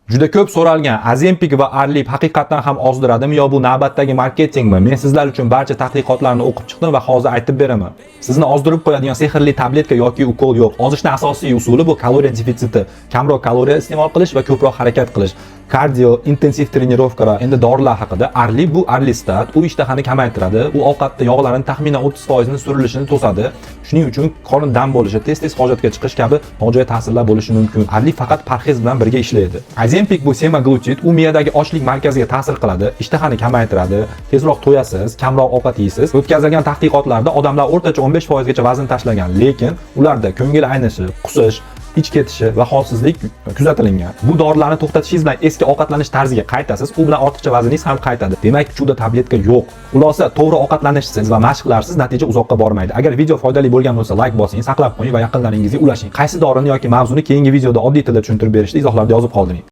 Juda ko'p so'ralgan Ozempic va Arlip haqiqatdan ham ozdiradimi yo bu navbatdagi marketingmi? Men sizlar uchun barcha tadqiqotlarni o'qib chiqdim va hozir aytib beraman. Sizni ozdirib qo'yadigan sehrli tabletka yoki ukol yo'q. Ozishning asosiy usuli bu kaloriya defitsiti. Kamroq kaloriya iste'mol qilish va ko'proq harakat qilish. Kardio, intensiv trenirovkalar. Endi dorilar haqida. Arlip bu orlistat, u ishtahani kamaytiradi. U ovqatda yog'larning taxminan 30% ni surilishini to'sadi. Shuning uchun qorin dam bo'lishi, tez-tez hojatga chiqish kabi nojo'ya ta'sirlar bo'lishi mumkin. Arlip faqat parhez bilan birga ishlaydi. Ozempic bu semaglutid, u miyadagi ochlik markaziga ta'sir qiladi, ishtahani kamaytiradi, tezroq to'yasiz, kamroq ovqat yeysiz. O'tkazilgan tadqiqotlarda odamlar o'rtacha 15% gacha vazn tashlagan, lekin ularda ko'ngil aynishi, qusish, ich ketishi va holsizlik kuzatilgan. Bu dorilarni to'xtatishingiz bilan eski ovqatlanish tarziga qaytasiz, u bilan ortiqcha vazningiz ham qaytadi. Demak, чудо tabletka yo'q. Xulosa, to'g'ri ovqatlanishsiz va mashqlarsiz natija uzoqqa bormaydi. Agar video foydali bo'lgan bo'lsa, like bosing, saqlab qo'ying va yaqinlaringizga ulashing. Qaysi dorini yoki mavzuni keyingi videoda oddiy tilda tushuntirib berishni izohlarda yozib qoldiring.